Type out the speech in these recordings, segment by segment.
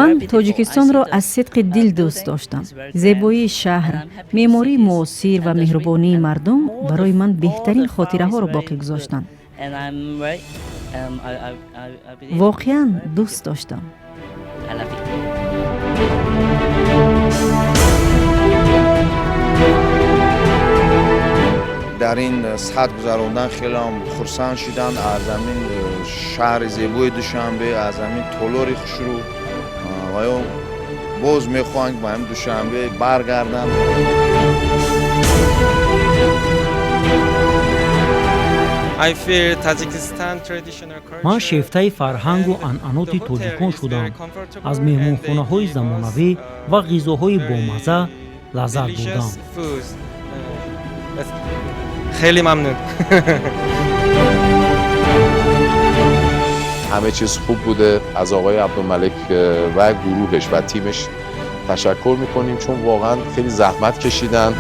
Ман Тоҷикистонро аз сидқи дил дӯст доштам. Зебоии шаҳр, меъмории муосир ва меҳрубонии мардум барои ман беҳтарин хотираҳоро боқӣ гузоштанд. Воқеан дӯст доштам. Дар ин сатҳ гузарондан хелеам хурсанд шуданд аз ҳамин шаҳри зебои Душанбе, аз ҳамин толори хушрӯ, ва ё боз мехоҳанд ба ҳамин Душанбе баргарданд. Ман шефтаи фарҳангу анъаноти тоҷикон шудам. Аз меҳмонхонаҳои замонавӣ ва ғизоҳои бомазза лаззат бурдам. خیلی ممنون. همه چیز خوب بوده. از آقای عبدالملک و گروهش و تیمش تشکر میکنیم، چون واقعا خیلی زحمت کشیدن.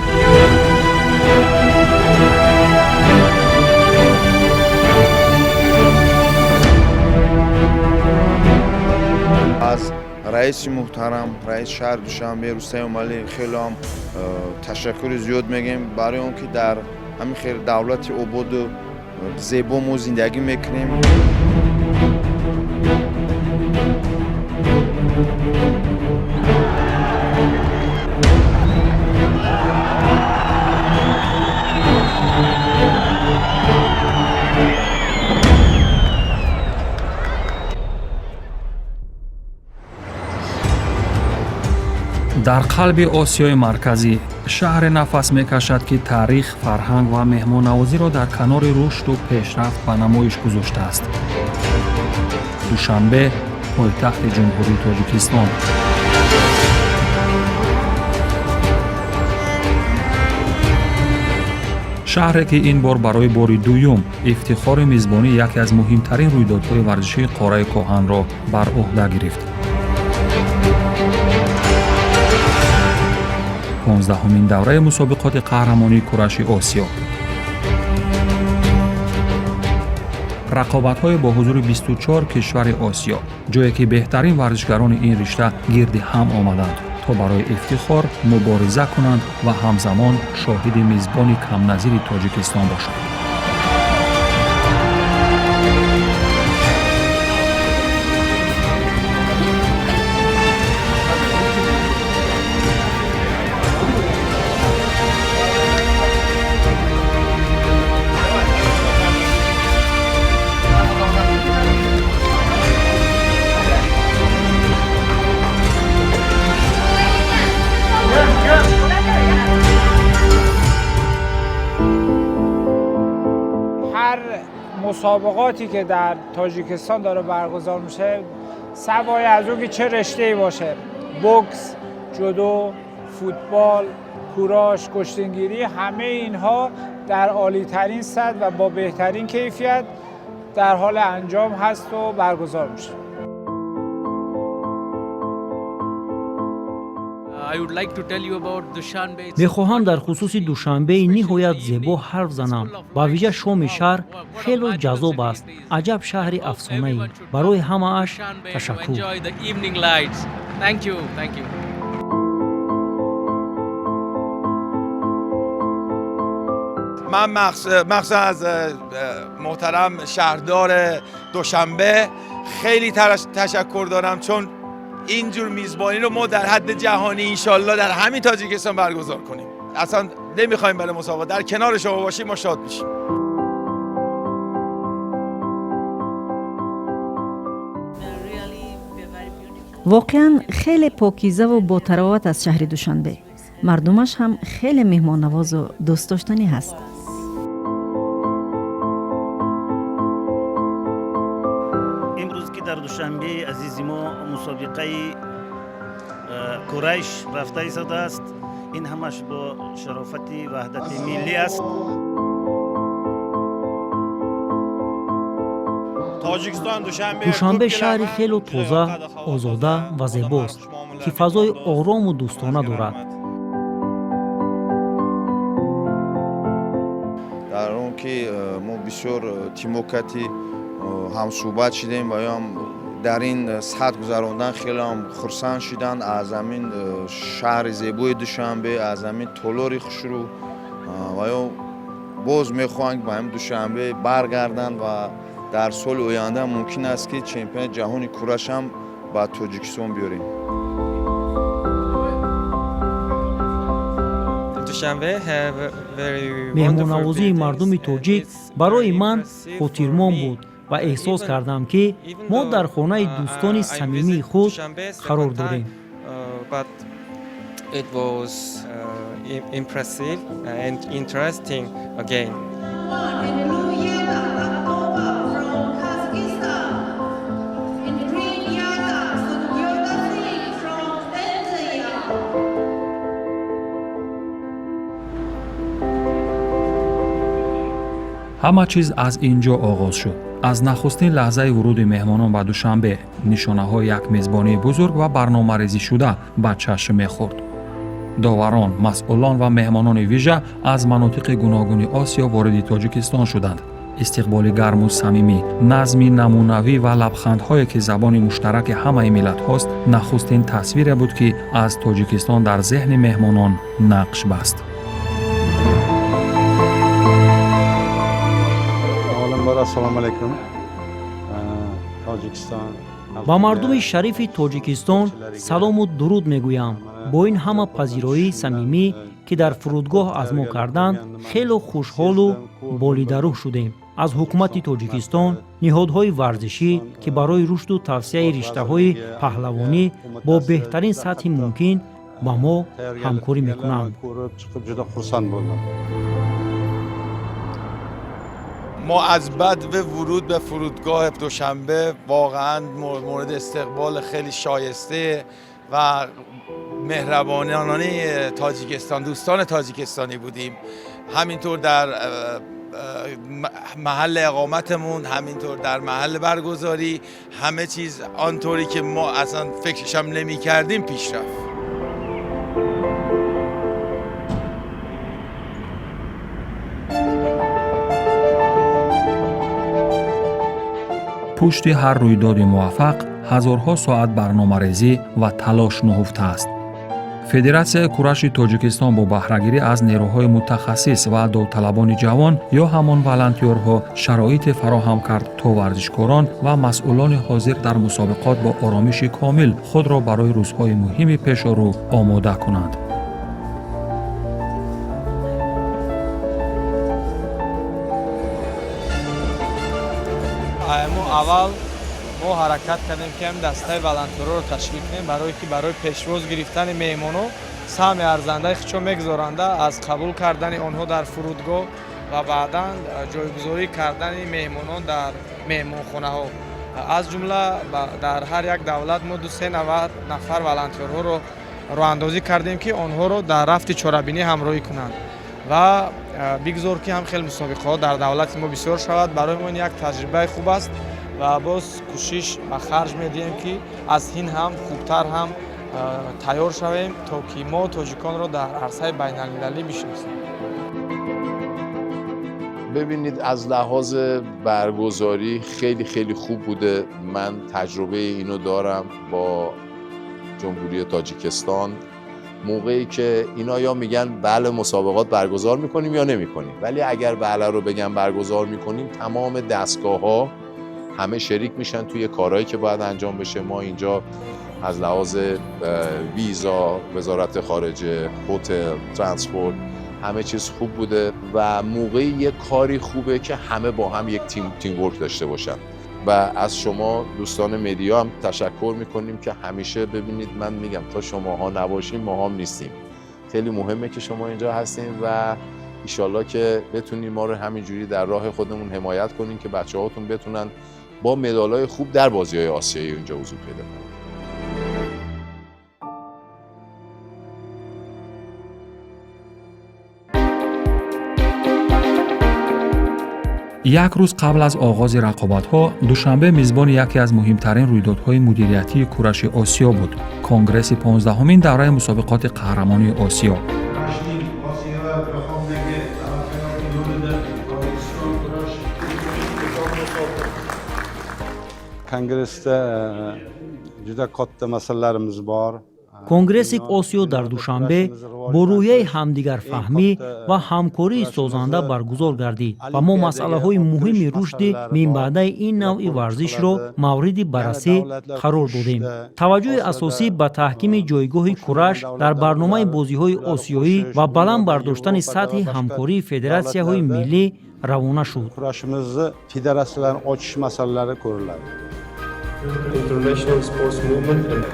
Аз раиси муҳтарам, раиси шаҳри Душанбе Рустам Эмомалӣ хеле ҳам ташаккури зиёд мегӯем барои он ки дар ҳамин хел давлати ободу зебо мо зиндагӣ мекунем. Дар қалби Осиёи Марказӣ шаҳре нафас мекашад, ки таърих, фарҳанг ва меҳмоннавозиро дар канори рушду пешрафт ба намоиш гузоштааст. Душанбе, пойтахти Ҷумҳурии Тоҷикистон. Шаҳре, ки ин бор барои бори дуюм ифтихори мизбонии яке аз муҳимтарин рӯйдодҳои варзишии қораи коҳанро бар ӯҳда гирифт. 15-ҳумин давраи мусобиқоти қаҳрамонии кураши Осиё. Рақобатҳое бо ҳузури 24 кишвари Осиё, ҷое ки беҳтарин варзишгарони ин ришта гирди ҳам омаданд, то барои ифтихор мубориза кунанд ва ҳамзамон шоҳиди мизбони камназири Тоҷикистон бошанд. هر مسابقاتی که در تاجیکستان داره برگزار میشه، سوای از اون که چه رشته ای باشه، بوکس، جودو، فوتبال، کوراش، کشتینگیری، همه اینها در عالی ترین سطح و با بهترین کیفیت در حال انجام هست و برگزار میشه. Мехоҳам дар хусуси Душанбеи ниҳоят зебо ҳарф занам. Ба вижа шоми шаҳр хело ҷаззоб аст. Аҷаб шаҳри афсонаӣ! Барои ҳамааш ташаккур. Thank you, thank you. من مخصوصا از محترم شهردار دوشنبه خیلی تشکر دارم، چون اینجور میزبانی رو ما در حد جهانی انشالله در همین تاجیکستان برگزار کنیم. اصلا نمیخوایم برای مسابقه در کنار شما باشیم، ما شاد میشیم. Воқеан хеле покизаву ботароват аст шаҳри Душанбе. Мардумаш ҳам хеле меҳмоннавозу дӯстдоштанӣ ҳаст. Имрӯз ки дар Душанбеи азизи мо мусобиқаи курайш рафта истодааст, ин ҳамаш бо шарофати ваҳдати миллӣ аст. Душанбе шаҳри хело тоза, озода ва зебост, ки фазои орому дӯстона дорад. Дар он ки мо бисёр тимокати ҳамсӯҳбат шидем ва ё дар ин сатҳ гузарондан хеле ҳам хурсанд шиданд аз ҳамин шаҳри зебои Душанбе, аз ҳамин толори хушрӯ, ва ё боз мехоҳанд ба ҳамин Душанбе баргарданд ва дар соли оянда мумкин аст, ки чемпионати ҷаҳони курашам ба Тоҷикистон биёрем. Меҳмоннавозии мардуми тоҷик барои ман хотирмон буд ва эҳсос кардам, ки мо дар хонаи дӯстони самимии худ қарор дорем. It was impressive and interesting again. From Kazakhstan. In green, Yada Sudyoda from India. Ҳама чиз аз ин ҷо оғоз шуд. Аз нахустин лаҳзаи вуруди меҳмонон ба Душанбе нишонаҳои як мезбонии бузург ва барномарезишуда ба чашм мехӯрд. Доварон, масъулон ва меҳмонони вижа аз манотиқи гуногуни Осиё вориди Тоҷикистон шуданд. Истиқболи гарму самимӣ, назми намунавӣ ва лабхандҳое, ки забони муштараки ҳамаи миллатҳост, нахустин тасвире буд, ки аз Тоҷикистон дар зеҳни меҳмонон нақш баст. Avvalambor assalomu alaykum. Tojikiston Ба мардуми шарифи Тоҷикистон салому дуруд мегӯям. Бо ин ҳама пазироии самимӣ, ки дар фурудгоҳ аз мо карданд, хело хушҳолу болидарӯҳ шудем. Аз ҳукумати Тоҷикистон, ниҳодҳои варзишӣ, ки барои рушду тавсеаи риштаҳои паҳлавонӣ бо беҳтарин сатҳи мумкин ба мо ҳамкорӣ мекунанд. Ko'rib chiqib juda xursand bo'ldim. ما از بدو ورود به فرودگاه دوشنبه واقعا مورد استقبال خیلی شایسته و مهربانانه تاجیکستان، دوستان تاجیکستانی بودیم. همینطور در محل اقامتمون، همینطور در محل برگزاری، همه چیز آنطوری که ما اصلا فکرشم نمی کردیم پیش رفت. Пушти ҳар рӯйдоди муваффақ ҳазорҳо соат барномарезӣ ва талош нуҳуфта аст. Федератсияи кураши Тоҷикистон бо баҳрагирӣ аз нерӯҳои мутахассис ва довталабони ҷавон ё ҳамон волонтёрҳо шароите фароҳам кард, то варзишкорон ва масъулони ҳозир дар мусобиқот бо оромиши комил худро барои рӯзҳои муҳими пешорӯ омода кунанд. Мо аввал мо ҳаракат кардем, ки ҳам дастаи волонтёрҳоро ташкил кунем, барое ки барои пешвоз гирифтани меҳмонҳо саҳми арзандаи худшон мегузоранда, аз қабул кардани онҳо дар фурудгоҳ ва баъдан ҷойгузорӣ кардани меҳмонон дар меҳмонхонаҳо. Аз ҷумла дар ҳар як давлат мо ду се нафар волонтёрҳоро роҳандозӣ кардем, ки онҳоро дар рафти чорабинӣ ҳамроҳӣ кунанд ва бигзор, ки ҳам хел мусобиқаҳо дар давлати мо бисёр шавад. Барои мо ин як таҷрибаи хуб аст ва боз кӯшиш ба харҷ медиҳем, ки аз ин ҳам хубтар ҳам тайёр шавем, то ки мо тоҷиконро дар арсаи байналмилалӣ бишиносем. ببینید، از لحاظ برگزاری خیلی خیلی خوب بوده. من تجربه اینو دارم با جمهوری تاجیکستان. موقعی که اینا یا میگن بله مسابقات برگزار میکنیم یا نمیکنیم، ولی اگر بله رو بگن برگزار میکنیم، تمام دستگاه ها همه شریک میشن توی کارهایی که باید انجام بشه. ما اینجا از لحاظ ویزا، وزارت خارجه، هتل، transport، همه چیز خوب بوده و موقعی یه کاری خوبه که همه با هم یک team work داشته باشن. و از شما دوستان media هم تشکر میکنیم که همیشه، ببینید، من میگم تا شماها نباشیم ما هم نیستیم. خیلی مهمه که شما اینجا هستین و ایشالله که بتونیم ما رو همینجوری در راه خودمون حمایت کنیم که بچه هاتون بتونن با مدالای خوب در بازی های آسیایی اونجا حضور پیدا کنن. Як рӯз қабл аз оғози рақобатҳо Душанбе мизбони яке аз муҳимтарин рӯйдодҳои мудириятии кураши Осиё буд: конгресси 15-ҳумин давраи мусобиқоти қаҳрамонии Осиё. Osiyo va jahondagi taraqqiyot yo'lida Tojikiston kurash Kongressda juda katta masalalarimiz bor. Конгресси Осиё дар Душанбе бо рӯҳияи ҳамдигарфаҳмӣ ва ҳамкории созанда баргузор гардид ва мо масъалаҳои муҳими рушди минбаъдаи ин навъи варзишро мавриди баррасӣ қарор додем. Таваҷҷӯҳи асосӣ ба таҳкими ҷойгоҳи кураш дар барномаи бозиҳои осиёӣ ва баланд бардоштани сатҳи ҳамкории федератсияҳои миллӣ равона шуд. Kurashimizni federatsiyalarini ochish masalalari ko'riladi. International sports movement and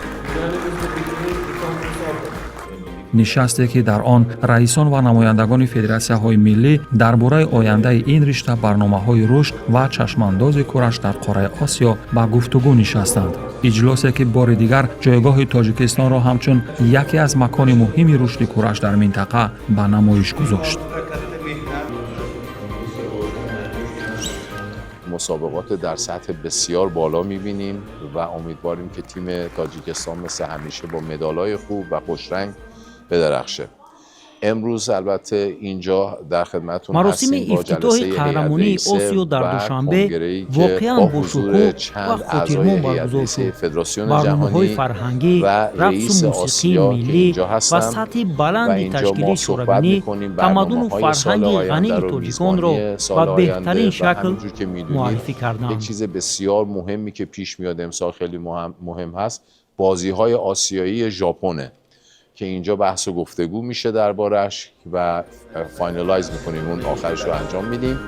Нишасте, ки дар он раисон ва намояндагони федератсияҳои миллӣ дар бораи ояндаи ин ришта, барномаҳои рушд ва чашмандози кураш дар қораи Осиё ба гуфтугӯ нишастанд. Иҷлосе, ки бори дигар ҷойгоҳи Тоҷикистонро ҳамчун яке аз макони муҳими рушди кураш дар минтақа ба намоиш гузошт. مسابقات در سطح بسیار بالا میبینیم و امیدواریم که تیم تاجیکستان مثل همیشه با مدالای خوب و خوشرنگ بدرخشه. امروز البته اینجا در خدمتتون Маросими هستیم با ифтитоҳи جلسه هیئت қаҳрамонии رئیسه Осиё дар و Душанбе کنگره‌ای که воқеан با бо حضور шукӯҳ ва چند اعضای хотирмон هیئت баргузор رئیسه шуд. فدراسیون Барномаҳои جهانی фарҳангӣ, و рақсу رئیس мусиқии آسیا که миллӣ اینجا ва هستند сатҳи و баланди اینجا ташкили ما صحبت чорабинӣ میکنیم тамаддуну برنامه های سال фарҳанги آینده ғании رو، тоҷиконро میزبانی سال ба آینده беҳтарин و шакл همینجور که میدونید муаррифӣ یک карданд. چیز بسیار مهمی که پیش میاد، امسال خیلی مهم هست، بازی های آسیایی ژاپنه که اینجا بحث و گفتگو میشه دربارش و finalize میکنیم، اون آخرش رو انجام میدیم.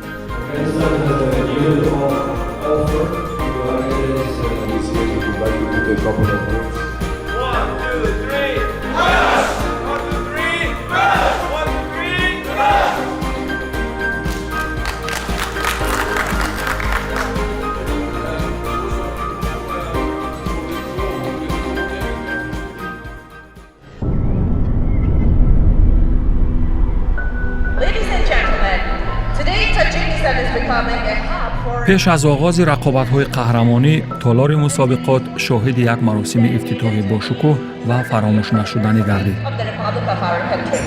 One, two, three, rush! One, two, three, rush! One, two, three, rush! Ladies and gentlemen, today Tajikistan is becoming a hub for Пеш аз оғози рақобатҳои қаҳрамонӣ толори мусобиқот шоҳиди як маросими ифтитоҳи бошукӯҳ ва фаромӯшнашуданӣ гардид. Of the Republic of our country.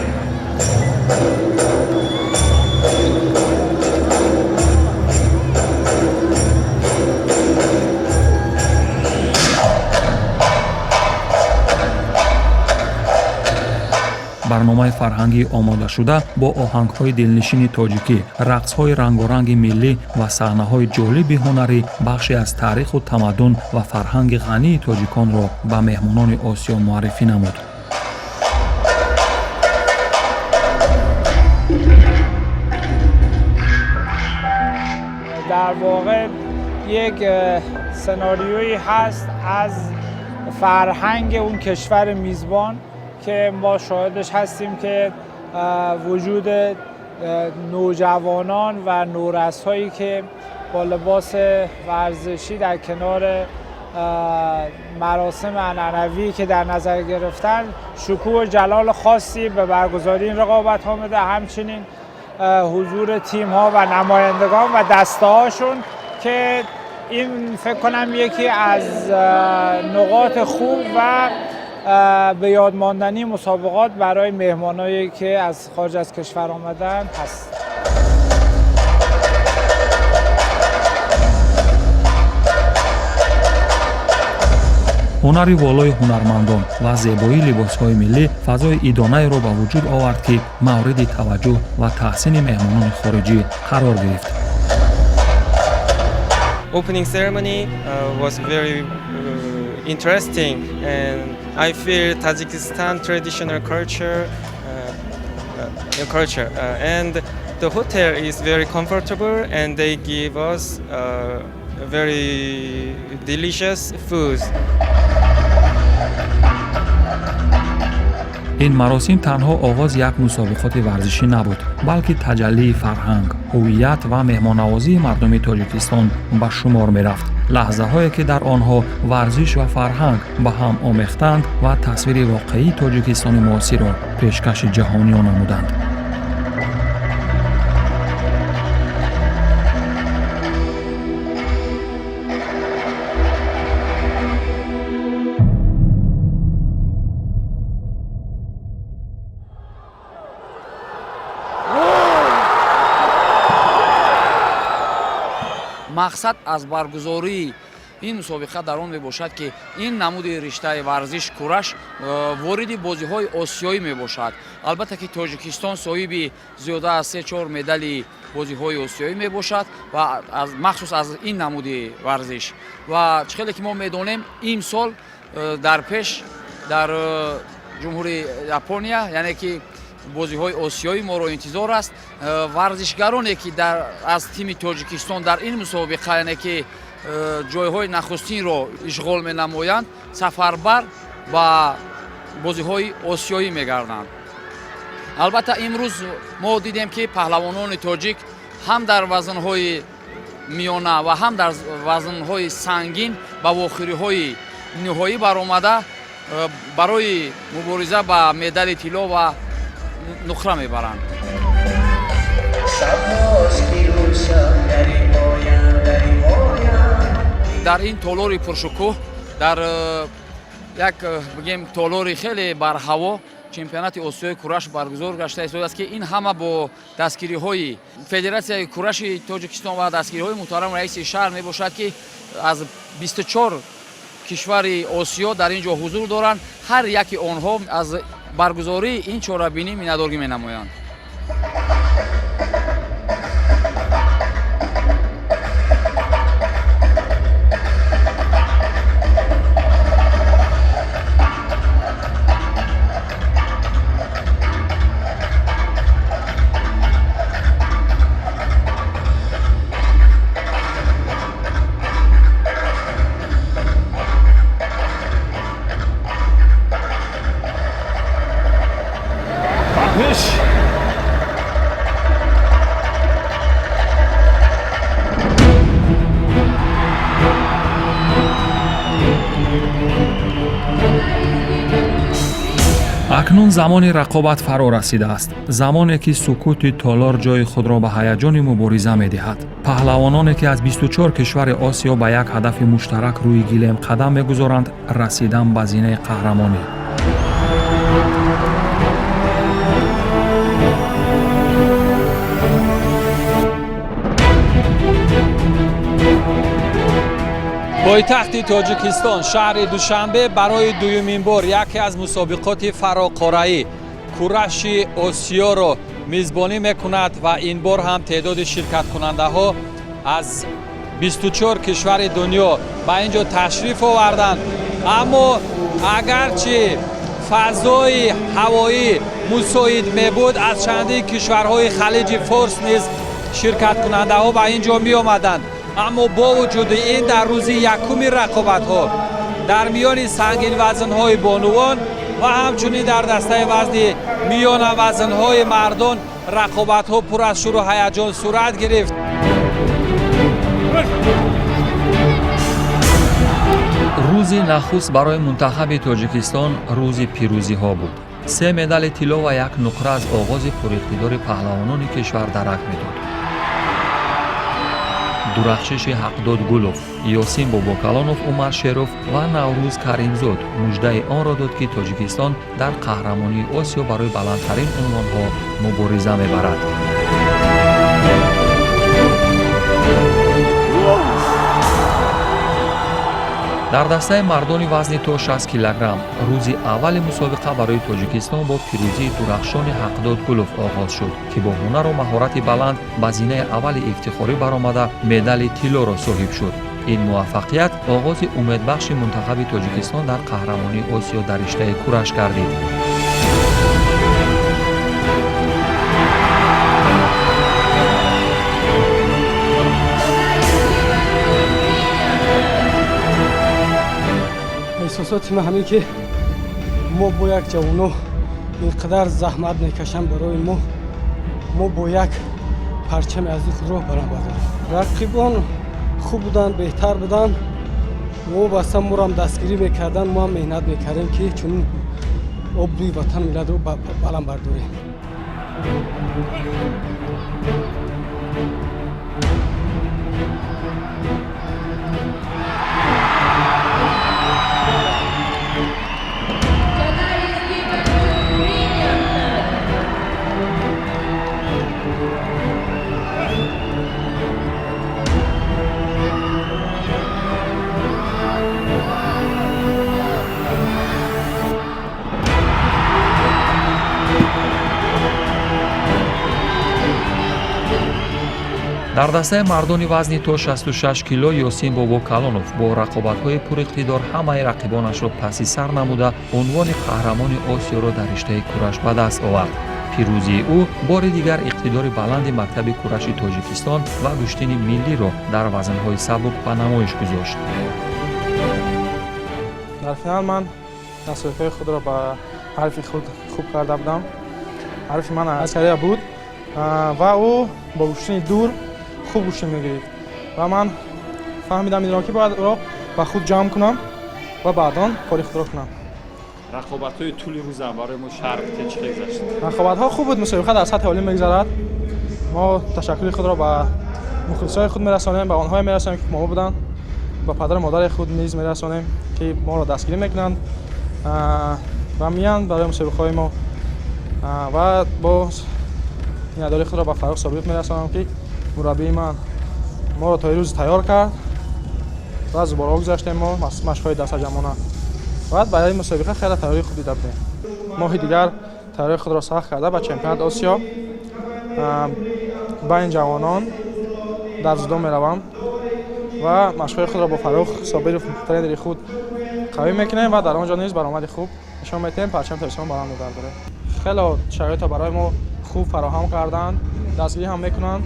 Барномаи фарҳангии омодашуда бо оҳангҳои дилнишини тоҷикӣ, рақсҳои рангоранги миллӣ ва саҳнаҳои ҷолиби ҳунарӣ бахше аз таъриху тамаддун ва фарҳанги ғании тоҷиконро ба меҳмонони Осиё муаррифӣ намуд. در واقع یک سناریویی هست از فرهنگ اون کشور میزبان که ما شاهدش هستیم که وجود نوجوانان و نورس‌هایی که با لباس ورزشی در کنار مراسم عنعنوی که در نظر گرفتن، شکوه و جلال خاصی به برگزاری این رقابت ها میده. همچنین حضور تیم ها و نمایندگان و دسته هاشون که این فکر کنم یکی از نقاط خوب و به یاد ماندنی مسابقات برای مهمانایی که از خارج از کشور آمدن هست. Ҳунари волои ҳунармандон ва зебоии либосҳои миллӣ фазои идонаеро ба вуҷуд овард, ки мавриди таваҷҷӯҳ ва таҳсини меҳмонони хориҷӣ қарор гирифт. Opening ceremony was very interesting and I feel Tajikistan traditional culture, and the hotel is very comfortable and they give us very delicious foods. Ин маросим танҳо оғози як мусобиқоти варзишӣ набуд, балки таҷаллии фарҳанг, ҳувият ва меҳмоннавозии мардуми Тоҷикистон ба шумор мерафт. Лаҳзаҳое, ки дар онҳо варзиш ва фарҳанг ба ҳам омехтанд ва тасвири воқеии Тоҷикистони муосирро пешкаши ҷаҳониён намуданд. Мақсад аз баргузории Ин мусобиқа дар он мебошад, ки ин намуди риштаи варзиш кураш вориди бозиҳои осиёӣ мебошад. Албатта ки Тоҷикистон соҳиби зиёда аз се-чор медали бозиҳои осиёӣ мебошад ва махсус аз ин намуди варзиш. Ва чӣ хеле ки мо медонем, имсол дар пеш дар Ҷумҳурии Япония, яъне ки бозиҳои осиёӣ моро интизор аст. Варзишгароне ки аз тими Тоҷикистон дар ин мусобиқа, яъне ки ҷойҳои нахустинро ишғол менамоянд, сафарбар ба бозиҳои осиёӣ мегарданд. Албатта, имрӯз мо дидем, ки паҳлавонони тоҷик ҳам дар вазнҳои миёна ва ҳам дар вазнҳои сангин ба вохӯриҳои ниҳоӣ баромада, барои мубориза ба медали тилло ва нуқра мебаранд. Дар ин толори пуршукӯҳ, дар як бигем толори хеле барҳаво, чемпионати осиёи кураш баргузор гашта истодааст, ки ин ҳама бо дастгириҳои Федератсияи кураши Тоҷикистон ва дастгириҳои муҳтарам раиси шаҳр мебошад, ки аз 24 кишвари Осиё дар ин ҷо ҳузур доранд. Ҳар яки онҳо аз баргузории ин чорабинӣ миннатдорӣ менамоянд. Акнун замони рақобат фаро расидааст, замоне ки сукути толор ҷои худро ба ҳаяҷони мубориза медиҳад. Паҳлавононе ки аз 24 кишвари Осиё ба як ҳадафи муштарак рӯи гилем қадам мегузоранд, расидан ба зинаи қаҳрамонӣ. Пойтахти Тоҷикистон, шаҳри Душанбе, барои дуюмин бор яке аз мусобиқоти фароқораӣ кураши Осиёро мизбонӣ мекунад ва ин бор ҳам теъдоди ширкаткунандаҳо аз 24 кишвари дунё ба ин ҷо ташриф оварданд. Аммо агарчи фазои ҳавоӣ мусоид мебуд, аз чандин кишварҳои Халиҷи Форс низ ширкаткунандаҳо ба ин ҷо меомаданд. Аммо бо вуҷуди ин, дар рӯзи якуми рақобатҳо дар миёни сангинвазнҳои бонувон ва ҳамчунин дар дастаи вазни миёнавазнҳои мардон рақобатҳо пур аз шӯру ҳаяҷон сурат гирифт. Рӯзи нахуст барои мунтахаби Тоҷикистон рӯзи пирӯзиҳо буд. Се медали тилло ва як нуқра аз оғози пуриқтидори паҳлавонони кишвар дарак медод. Дурахшиши Ҳақдод Гулов, Ёсин Бобокалонов, Умар Шеров ва Наврӯз Каримзод муждаи онро дод, ки Тоҷикистон дар қаҳрамонии Осиё барои баландтарин унвонҳо мубориза мебарад. Дар дастаи мардони вазни то 60 килограмм рӯзи аввали мусобиқа барои Тоҷикистон бо пирӯзии дурахшони Ҳақдод Гулов оғоз шуд, ки бо ҳунару маҳорати баланд ба зинаи аввали ифтихорӣ баромада, медали тиллоро соҳиб шуд. Ин муваффақият оғози умедбахши мунтахаби Тоҷикистон дар қаҳрамонии Осиё дар риштаи кураш гардид. Эҳсосоти ман ҳамин, ки мо бо як ҷавоно ин қадар заҳмат мекашанд барои мо, мо бо як парчами азизи худро баланд бардорем. Рақибон хуб буданд, беҳтар буданд, вобаста морам дастгирӣ мекарданд, мо ҳам меҳнат мекардем, ки чунин обрӯи ватану миллатро баланд бардорем. Дар дастаи мардони вазни то 66 кило Ёсин Бобокалонов бо рақобатҳои пуриқтидор ҳамаи рақибонашро паси сар намуда, унвони қаҳрамони Осиёро дар риштаи кураш ба даст овард. Пирӯзии ӯ бори дигар иқтидори баланди мактаби кураши Тоҷикистон ва гӯштини миллиро дар вазнҳои сабук ба намоиш гузошт. Дар финал ман насоиқҳои худро ба ҳарфи худ хуб карда будам. Ҳарфи ман аз Корея буд ва ӯ бо гӯштини дур хуб гӯштин мегирифт ва ман фаҳмидам инро, ки бояд ӯро ба худ ҷамъ кунам ва баъдан кори худро кунам. Рақобатҳои тӯли рӯзам барои мо шарҳ ки чӣ хел гузашт? Рақобатҳо хуб буд, мусобиқа дар сатҳи олӣ мегузарад. Мо ташаккури худро ба мухлисои худ мерасонем, ба онҳое мерасонем, ки мо буданд, ба падару модари худ низ мерасонем, ки моро дастгирӣ мекунанд ва меянд барои мусобиқаҳои мо, ва боз миннатдории худро ба Фаррух Собиров мерасонам, ки мураббии ман моро то рӯз тайёр кард ва аз борҳо гузаштем мо машқҳои дастаҷамъона. Баъд барои мусобиқа хеле тайёрии хуб дида будем. Моҳи дигар тайёрии худро сахт карда ба чемпионати Осиё байни ҷавонон дар дзюдо меравам ва машқҳои худро бо Фаррух Собиров, тренери худ, қавӣ мекунем ва дар он ҷо низ баромади хуб нишон медиҳем, парчами Тоҷикистон баланд мебардорем. Хеле шароитро барои мо хуб фароҳам карданд, дастгирӣ ҳам мекунанд.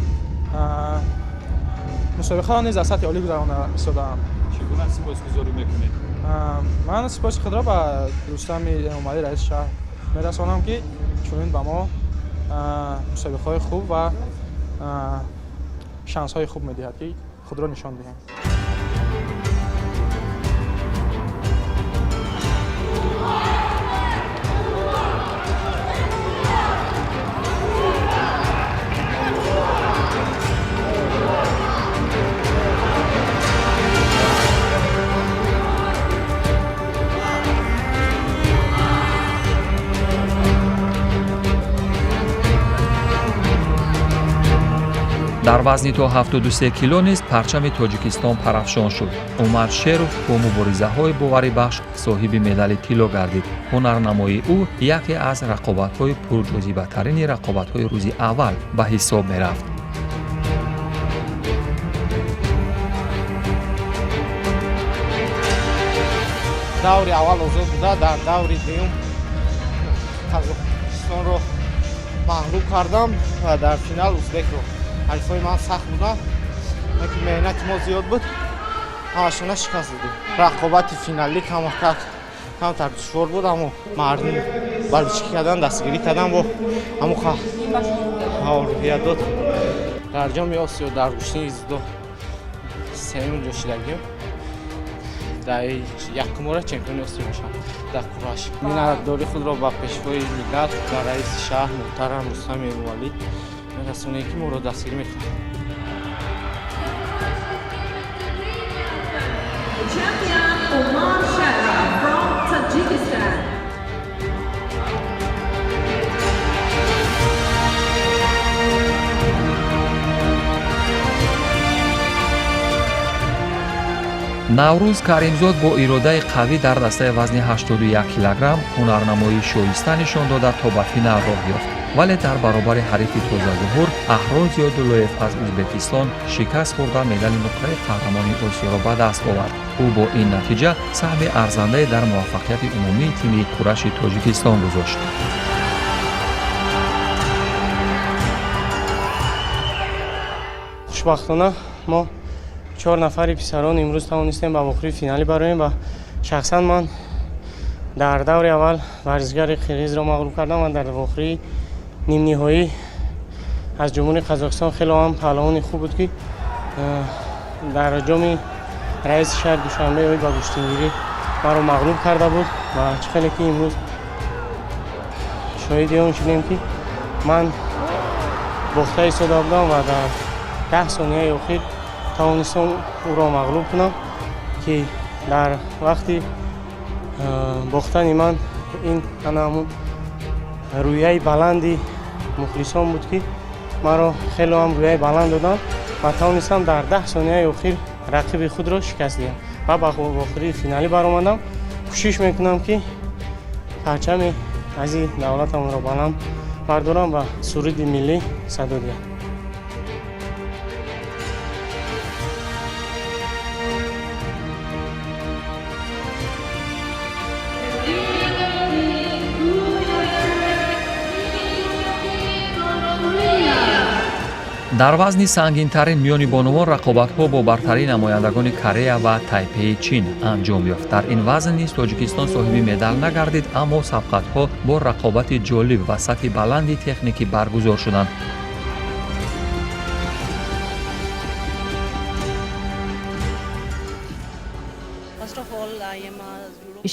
Мусобиқаро низ дар сатҳи олӣ гузаронда истодаанд. Чӣ гуна сипосгузорӣ мекунед? Ман сипоси худро ба Рустами Эмомалӣ, раиси шаҳр, мерасонам, ки чунин ба мо мусобиқаҳои хуб ва шансҳои хуб медиҳад, ки худро нишон диҳем. Дар вазни то 73 кило низ парчами Тоҷикистон парафшон шуд. Умар Шеров бо муборизаҳои боварибахш соҳиби медали тилло гардид. Ҳунарнамоии ӯ яке аз рақобатҳои пурҷозибатарини рақобатҳои рӯзи аввал ба ҳисоб мерафт. Даври аввал озод буда, дар даври дуюм Қазоқистонро мағлуб кардам ва дар финал узбекро. Ҳарифҳои ман сахт буданд, лекин меҳнати мо зиёд буд, ҳамашона шикаст додем. Рақобати финалӣ камтар душвор буд, аммо мардум баличкӣ кардан, дастгирӣ кардан, бо ҳамон рӯҳия дод. Дар Ҷоми Осиё дар гӯштини дзюдо сеюм ҷо шидагим. Дар якумора чемпиони Осиё мешавам дар кураш. Миннатдории худро ба пешвои миллат ва раиси шаҳр муҳтарам Рустами Эмомалӣ мерасонем, ки моро дастгирӣ мекунад. Champion Omar Sherov from Tajikistan. Наврӯз Каримзод бо иродаи қавӣ дар дастаи вазни 81 килограмм ҳунарнамоии шоиста нишон дода, то ба финал роҳ ёфт, вале дар баробари ҳарифи тозазуҳур Аҳрор Зиёдуллоев аз Ӯзбекистон шикаст хӯрда, медали нуқраи қаҳрамони Осиёро ба даст овард. Ӯ бо ин натиҷа саҳми арзандае дар муваффақияти умумии тими кураши Тоҷикистон гузошт. Хушбахтона мо чор нафари писарон имрӯз тавонистем ба вохӯрии финалӣ бароем ва шахсан ман дар даври аввал варзишгари қирғизро мағлуб кардам ва дар вохӯрии нимниҳоӣ аз Ҷумҳурии Қазоқистон хело ҳам паҳлавони хуб буд, ки дар ҷоми раиси шаҳри Душанбе оид ба гӯштингирӣ маро мағлуб карда буд ва чӣ хеле ки имрӯз шоҳиди он шудем, ки ман бохта истода будам ва дар 10 сонияи охир тавонистам ӯро мағлуб кунам, ки дар вақти бохтани ман ин ана ҳамун рӯяи баланди мухлисон буд, ки маро хело ҳам рӯяи баланд доданд ва тавонистам дар 10 сонияи охир рақиби худро шикаст диҳам ва ба вохӯрии финалӣ баромадам. Кӯшиш мекунам, ки парчами азизи давлатамонро баланд бардорам ва суруди миллӣ садо диҳам. Дар вазни сангинтарин миёни бонувон рақобатҳо бо бартарии намояндагони Корея ва Тайпеи Чин анҷом ёфт. Дар ин вазн низ Тоҷикистон соҳиби медал нагардид, аммо сабқатҳо бо рақобати ҷолиб ва сатҳи баланди техникӣ баргузор шуданд.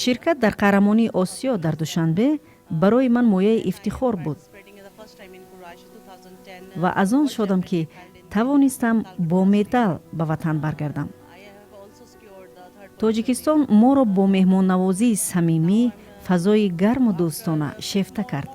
Ширкат дар Қаҳрамонии Осиё дар Душанбе барои ман мояи ифтихор буд ва аз он шодам, ки тавонистам бо медал ба ватан баргардам. Тоҷикистон моро бо меҳмоннавозии самимӣ, фазои гарму дӯстона шефта кард.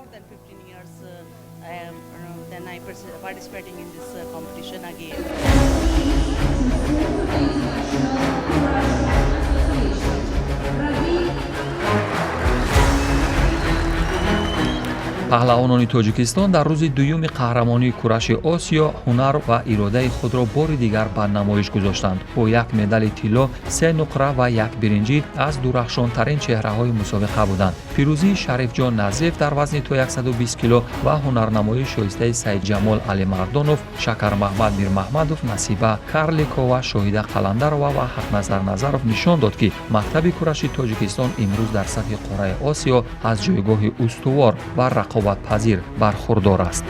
Паҳлавонони Тоҷикистон дар рӯзи дуюми қаҳрамонии кураши Осиё ҳунар ва иродаи худро бори дигар ба намоиш гузоштанд. Бо як медали тилло, се нуқра ва як биринҷӣ аз дурахшонтарин чеҳраҳои мусобиқа буданд. Пирӯзии Шарифҷон Назиев дар вазни то 120 кило ва ҳунарнамоии шоистаи Саидҷамол Алимардонов, Шакармаҳмад Мирмаҳмадов, Насиба Карликова, Шоҳида Қаландарова ва Ҳақназар Назаров нишон дод, ки мактаби кураши Тоҷикистон имрӯз дар сатҳи қораи Осиё аз ҷойгоҳи устувор ва рақобатпазир бархурдор аст.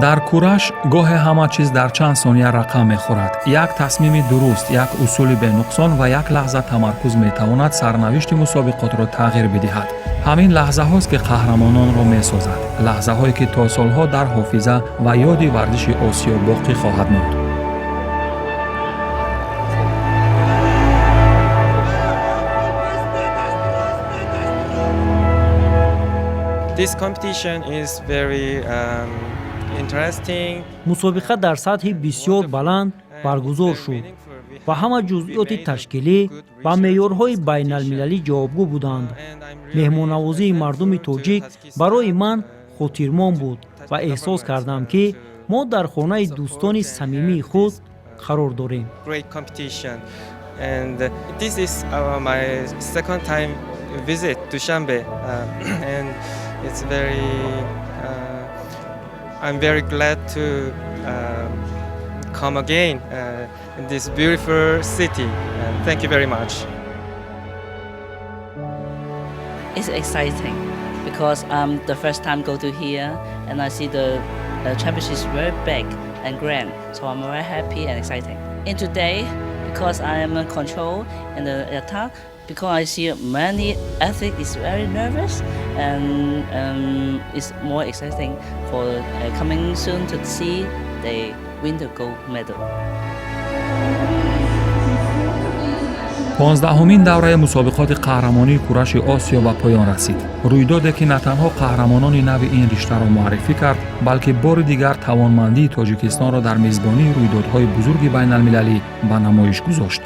Дар кураш гоҳе ҳама чиз дар чанд сония рақам мехӯрад. Як тасмими дуруст, як усули бенуқсон ва як лаҳза тамаркуз метавонад сарнавишти мусобиқотро тағйир бидиҳад. Ҳамин лаҳзаҳост, ки қаҳрамононро месозад, лаҳзаҳое, ки то солҳо дар ҳофиза ва ёди варзиши Осиё боқӣ хоҳад монд. This competition is very interesting. Мусобиқа дар сатҳи бисёр баланд баргузор шуд ва ҳама ҷузъиёти ташкилӣ ба меъёрҳои байналмилалӣ ҷавобгӯ буданд. Меҳмоннавозии мардуми тоҷик барои ман хотирмон буд ва эҳсос кардам, ки мо дар хонаи дӯстони самимии худ қарор дорем. Great competition. And this is my second time visit Dushanbe, and it's very I'm very glad to come again in this beautiful city. And thank you very much. It's exciting because I'm the first time go to here and I see the championship is very big and grand. So I'm very happy and exciting. And today, because I am in control in the attack, because I see many athletes is very nervous and it's more exciting for coming soon to see they win the gold medal. 15-умин давраи мусобиқоти қаҳрамонии кураши Осиё ба поён расид. Рӯйдоде, ки на танҳо қаҳрамонони нави ин риштаро муаррифӣ кард, балки бори дигар тавонмандии Тоҷикистонро дар мизбонии рӯйдодҳои бузурги байналмилалӣ ба намоиш гузошт.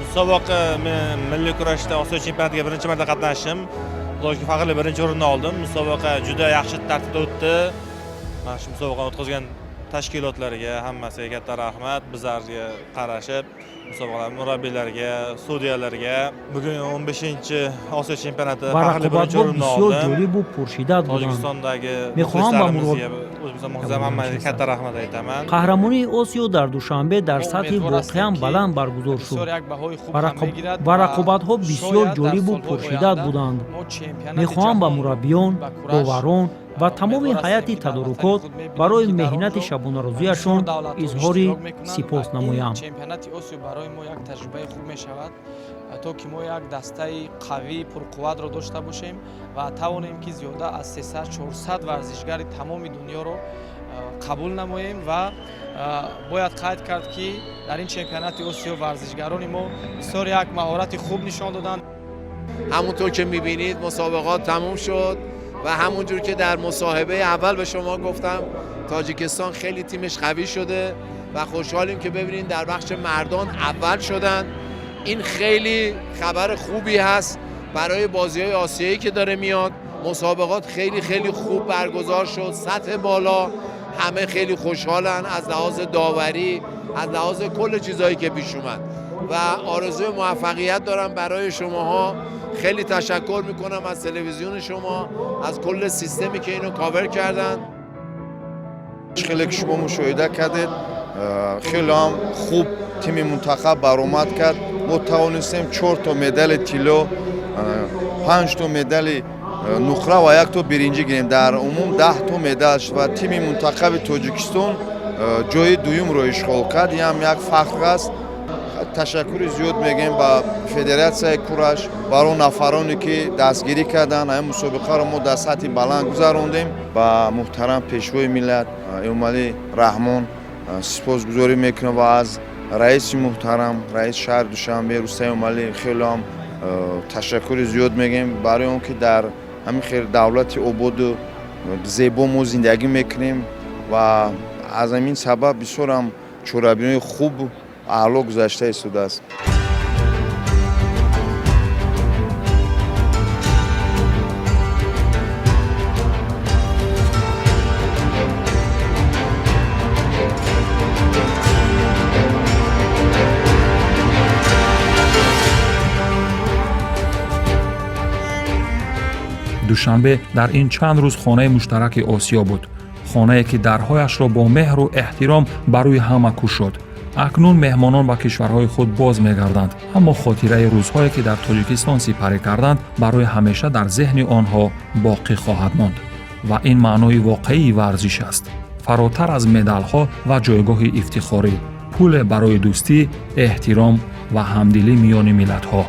Musobaqa men milliy kurashda Osiyo chempionatiga birinchi marta qatnashishim. Xudoga shukur, faxrli birinchi o'rinni oldim. Musobaqa juda yaxshi tartibda o'tdi. Mana shu musobaqani o'tkazgan tashkilotlarga hammasiga katta rahmat. Bizlarga qarashib, musobaqalar murabbiylarga, sudyalarga. Bugun 15 Osiyo chempionati Ва faxrli birinchi рақобатҳо o'rinni бисёр oldim. Ҷолибу пуршиддат буданд. Tojikistondagi Мехоҳам ба muxlislarimizga, O'zbekiston muxlislariga hammasiga katta rahmat aytaman. Қаҳрамонии Осиё дар Душанбе дар Мо сатҳи умедвор ҳастем, воқеан ки баланд баргузор шуд бисёр як баҳои хуб ва ҳам мегирад ва ва рақобатҳо бисёр шояд дар ҷолибу солҳои пуршиддат оянда буданд. мо чемпионати Мехоҳам ба ҷаҳонро мураббиён, ба кураш доварон ва тамоми умедвор ҳастем, ҳайати ки дар ватани тадорукот худ мебинем, барои ки дар он меҳнати ҷо шабонарӯзиашон бисёр давлатҳо изҳори иштирок мекунанд сипос ва ин намоям. Чемпионати Осиё барои мо як таҷрибаи хуб мешавад, то ки мо як дастаи қавии пурқувватро дошта бошем ва тавонем, ки зиёда аз 300-400 варзишгари тамоми дунёро қабул намоем. Ва бояд қайд кард, ки дар ин чемпионати Осиё варзишгарони мо бисёр як маҳорати хуб нишон доданд. همونطور که میبینید مسابقات تموم شد. و همونجور که در مصاحبه اول به شما گفتم، تاجیکستان خیلی تیمش قوی شده و خوشحالیم که ببینین در بخش مردان اول شدن. این خیلی خبر خوبی هست برای بازی های آسیایی که داره میاد. مسابقات خیلی خیلی خوب برگزار شد، سطح بالا، همه خیلی خوشحالن از لحاظ داوری، از لحاظ کل چیزهایی که پیش اومد و آرزوی موفقیت دارم برای شماها. خیلی تشکر میکنم از تلویزیون شما، از کل سیستمی که اینو کاور کردن. خیلی که شما مشاهده کردید، خیلی هم خوب تیم منتخب برآمد کرد. ما توانستیم 4 تا مدال طلا، 5 تا مدال نقره و 1 تا برنجی گیریم. در عموم 10 تا مدال شد و تیم منتخب تاجیکستان جای دوم رو اشغال کرد. این هم یک فخر است. تشکر زیاد میگیم به فدراسیون کورش برای نفرانی که دستگیری کردن. این مسابقه رو ما در سطح بلند گذراندیم. با محترم پیشوای ملت امامعلی رحمان سپاسگزاری میکنم و از رئیس محترم، رئیس شهر دوشنبه رستم امامعلی خیلی هم تشکر زیاد میگیم برای اون که در همین خیر دولت آباد و زیبا ما زندگی میکنیم و از همین سبب بسیار هم چорабинои خوب اعلا گذشته ایستاده است. Душанбе дар ин чанд рӯз хонаи муштараки Осиё буд, хонае ки дарҳояшро бо меҳру эҳтиром ба рӯи ҳама кушод. Акнун меҳмонон ба кишварҳои худ боз мегарданд, аммо хотираи рӯзҳое ки дар Тоҷикистон сипарӣ карданд, барои ҳамеша дар зеҳни онҳо боқӣ хоҳад монд. Ва ин маънои воқеии варзиш аст, фаротар аз медалҳо ва ҷойгоҳи ифтихорӣ, пуле барои дӯстӣ, эҳтиром ва ҳамдилӣ миёни миллатҳо.